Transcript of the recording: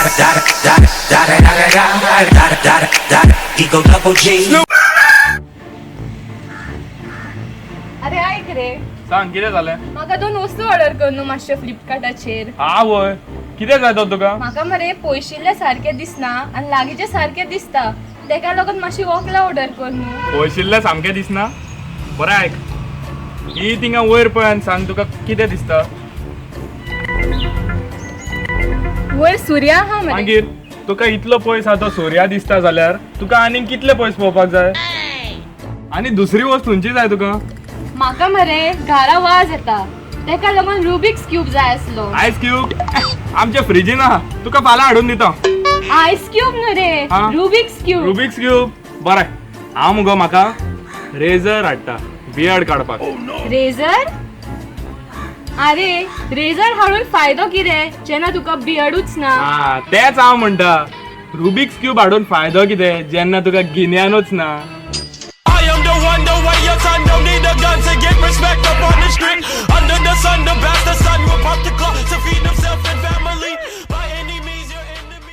da da da da da da da da da Eagle Double G. अरे ऐक रे. सांग, कितें जालें? म्हाका दोन वस्तू ऑर्डर कर न्हू मातशें फ्लिपकार्टाचेर. आवय, कितें जाय तर तुका? म्हाका मरे पयशिल्ले सारकें दिसना आनी लागींचे सारकें दिसता, तेका लागून मातशी वकलां ऑर्डर कर न्हू. पयशिल्लें सामकें दिसना? बरें आयक, ही थिंगा वयर पळय आनी सांग तुका कितें दिसता. वयर सुर्या आहा मरे. मागीर तुका इतलो पयस आहा तो सुर्या दिसता जाल्यार तुका आनीक कितले पयस पळोवपाक जाय? आनी दुसरी वस्त खंयची जाय तुका? म्हाका मरे घरा वाज येता, तेका लागून रुबिक्स क्यूब जाय आसलो. आयस क्यूब आमच्या फ्रिजीन आहा, तुका फाल्यां हाडून दिता. आयस क्यूब न्हू रे. हा? Rubik's cube. Rubik's cube, बरें. हांव मुगो म्हाका रेजर हाडटा बियर्ड काडपाक. रेजर? अरे, रेजर हाडून फायदो कितें जेन्ना तुका बियर्डूच ना? हा, तेच हांव म्हणटा, रुबिक्स क्यूब हाडून फायदो कितें जेन्ना तुका गिन्यानूच ना?